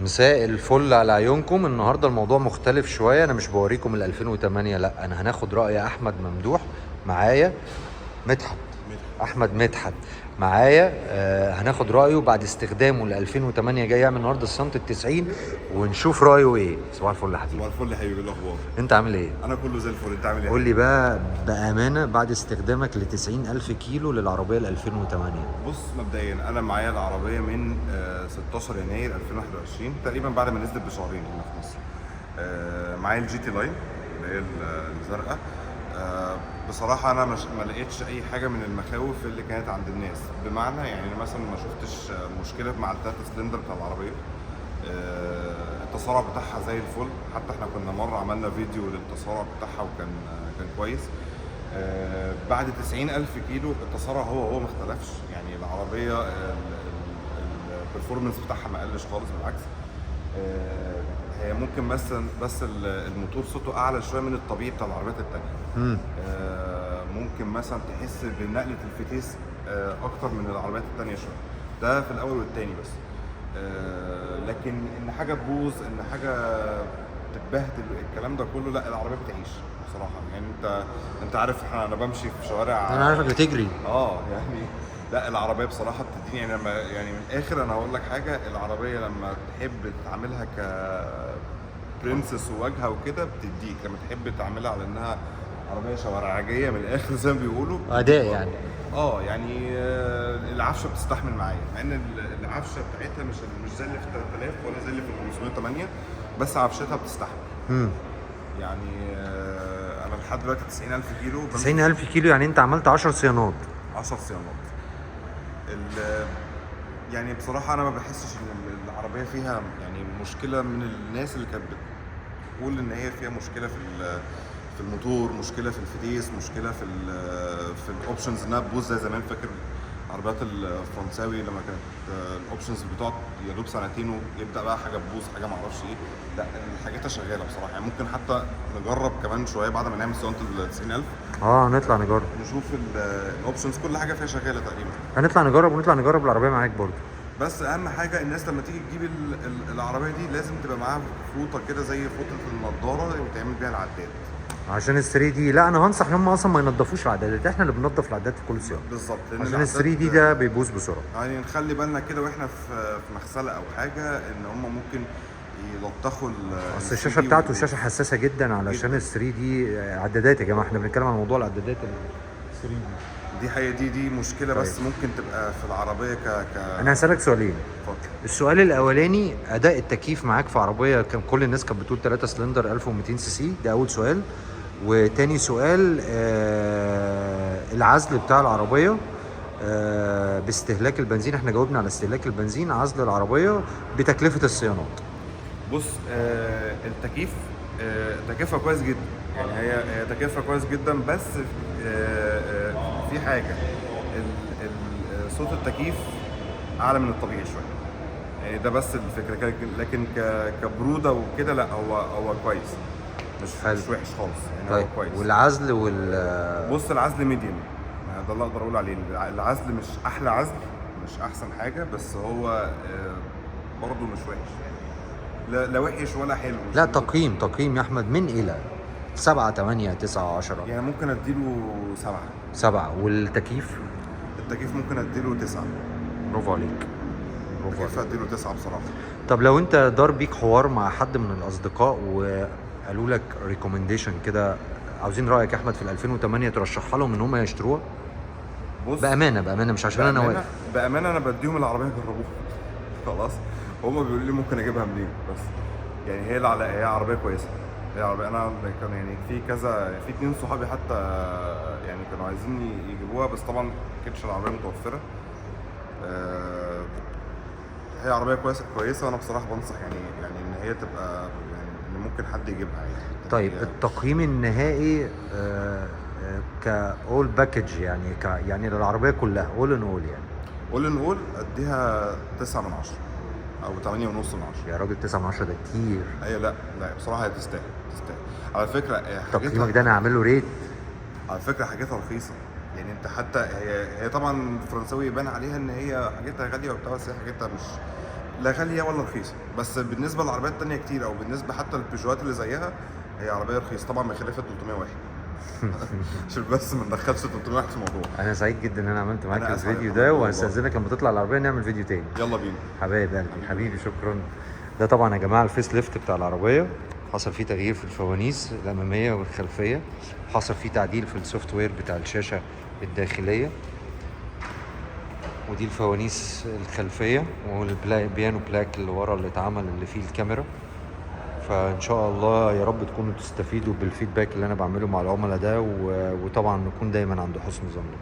مساء الفل على عيونكم. النهارده الموضوع مختلف شويه، انا مش بوريكم ال 2008، لا انا هناخد راي احمد ممدوح معايا، مدحت، احمد مدحت معايا. هناخد رايه بعد استخدامه ل 2008، جاي يعمل النهارده صيانة ال 90 ونشوف رايه ايه. صباح الفل يا حبيبي. صباح الفل يا حبيبي، إيه الاخبار؟ انت عامل ايه؟ انا كله زي الفل، انت عامل ايه؟ قول لي بقى بامانه، بعد استخدامك ل 90 الف كيلو للعربية ال 2008. بص، مبدئيا انا معايا العربية من 16 يناير 2021 تقريبا، بعد ما نزلت بشهرين هنا في مصر. معايا ال GT Line اللي هي الزرقاء. بصراحة انا مش ما لقيتش اي حاجة من المخاوف اللي كانت عند الناس، بمعنى يعني أنا مثلا ما شفتش مشكلة مع التلاتة سلندر بتاع العربيه. التسارع بتاعها زي الفل، حتى احنا كنا مرة عملنا فيديو للتسارع بتاعها وكان كان كويس. بعد 90 ألف كيلو التسارع هو هو ما اختلفش، يعني العربية ال performance بتاعها ما قلش خالص، بالعكس. هي ممكن بس الموتور صوته أعلى شوية من الطبيعي بتاع العربيات التانية. ممكن مثلا تحس بنقلة الفتيس أكتر من العربيات التانية شوية، ده في الأول والتاني بس. لكن إن حاجة تبوظ، إن حاجة تتبهدل، الكلام ده كله لا، العربية بتعيش بصراحة. يعني أنت عارف أنا بمشي في شوارع، انا عارفك بتجري. يعني لا، العربية بصراحة بتديني يعني لما يعني من الاخر انا هقول لك حاجه، العربية لما تحب تعملها ك princess وواجهه وكده بتديك، لما تحب تعملها على انها عربية شوارعجيه من الاخر زي ما بيقولوا اداء بتديك. يعني. يعني العفشه بتستحمل معايا، مع ان العفشه بتاعتها مش زي اللي في 3000 ولا زي اللي في 508، بس عفشتها بتستحمل. يعني انا لحد دلوقتي 90000 كيلو بمشي. 90 الف كيلو، يعني انت عملت 10 صيانات. 10 صيانات. يعني بصراحة أنا ما بحسش إن العربية فيها يعني مشكلة، من الناس اللي كانت بتقول إن هي فيها مشكلة في الموتور، مشكلة في الفتيس، مشكلة في ال options إنها تبوظ زي زمان. فاكر عربيات الفرنساوي لما كانت ال options بتقعد يا دوب سنتين ويبدأ بقى حاجة تبوظ، حاجة معرفش إيه. لا، الحاجات شغالة بصراحة. يعني ممكن حتى نجرب كمان شوية بعد ما نعمل صيانة ال 90000. اه، نطلع نجرب. نشوف ال options، كل حاجة فيها شغالة تقريبا. هنطلع نجرب، ونطلع نجرب العربية معاك برضو. بس اهم حاجة الناس لما تيجي تجيب العربية دي لازم تبقى معاها فوطه كده زي فوطه النضارة اللي بتعمل بيها العداد. عشان ال 3D. لا، انا هنصح ان هم اصلا ما ينضفوش العدادات، احنا اللي بننضف العداد في كل صيانه. بالظبط، لان عشان ال 3 العداد D ده بيبوظ بسرعه. يعني نخلي بالنا كده واحنا في مغسله او حاجه، ان هم ممكن يلطخوا اصل ال الشاشة 3D بتاعته ويبوظ. شاشة حساسة جدا علشان جداً. ال 3D عدادات. يا جماعة احنا بنتكلم عن موضوع العدادات ال 3D. دي حقيقه، دي مشكلة بس طيب. ممكن تبقى في العربية ك انا هسالك سؤالين. اتفضل. السؤال الاولاني، اداء التكييف معاك في عربية كان كل الناس كانت بتقول 3 سلندر 1200 سي سي، ده اول سؤال. وتاني سؤال، العزل بتاع العربية باستهلاك البنزين. احنا جاوبنا على استهلاك البنزين، عزل العربية بتكلفه الصيانات. بص، التكييف تكييفها كويس جدا، يعني هي تكييفها كويس جدا، بس في حاجة صوت التكييف اعلى من الطبيعي شوية، يعني ده بس الفكرة. لكن كبروده وكده لا، هو كويس، مش حلو. مش وحش خالص يعني. طيب. هو كويس. والعزل وال بص، العزل medium، ده اللي اقدر اقول عليه. العزل مش احلى عزل، مش احسن حاجه، بس هو برضه مش وحش يعني، لا لا وحش ولا حلو، مش لا، تقييم يا احمد من الى 7 8 9 10. يعني ممكن اديله 7. 7. والتكييف؟ التكييف ممكن اديله 9. برافو عليك، برافو التكييف عليك. اديله 9 بصراحة. طب لو انت دار بيك حوار مع حد من الاصدقاء وقالوا لك recommendation كده، عاوزين رايك يا احمد في ال 2008، ترشحها لهم ان هم يشتروها؟ بص، بامانه بامانه، مش عشان انا بأمانة- واقف. بأمانة أنا بديهم العربية يجربوها خلاص، هما بيقولوا لي ممكن أجيبها منين، بس يعني هي عربية كويسة. هي عربية أنا كان يعني في كذا، في اتنين صحابي حتى يعني كانوا عايزين يجيبوها، بس طبعا ما كانتش العربية متوفرة. هي عربية كويسة كويسة، وأنا بصراحة بنصح يعني إن هي تبقى يعني إن ممكن حد يجيبها عادي. طيب، التقييم النهائي ك all package، يعني يعني للعربية كلها، all in all يعني. all in all أديها 9 من 10 أو 8.5 من 10. يا راجل، 9 من 10 ده كتير. ايوه، لا لا، بصراحة هي تستاهل، تستاهل على فكره. تقييمك حاجتها ده انا هعمل له rate. على فكرة حاجتها رخيصه، يعني انت حتى هي طبعا الفرنساوي يبان عليها ان هي حاجتها غالية وبتاع، بس هي حاجتها مش لا غالية ولا رخيصه، بس بالنسبة للعربيات التانية كتير، او بالنسبة حتى للبيجوات اللي زيها، هي عربية رخيصة طبعا، بخلاف ال 301، عشان بس ما ندخلش 301 في الموضوع. انا سعيد جدا ان انا عملت معاك أنا أسعد الفيديو الحمد ده، لله. وهستاذنك لما تطلع العربية نعمل فيديو تاني. يلا بينا. حبايب قلبي، حبيبي شكرا. ده طبعا يا جماعة ال facelift بتاع العربيه، حصل فيه تغيير في الفوانيس الامامية والخلفيه، حصل فيه تعديل في ال software بتاع الشاشة الداخليه، ودي الفوانيس الخلفية وال piano black اللي ورا اللي اتعمل اللي فيه الكاميرا. فان شاء الله يا رب تكونوا تستفيدوا بال feedback اللي انا بعمله مع العملاء ده، وطبعا نكون دايما عند حسن ظنكم.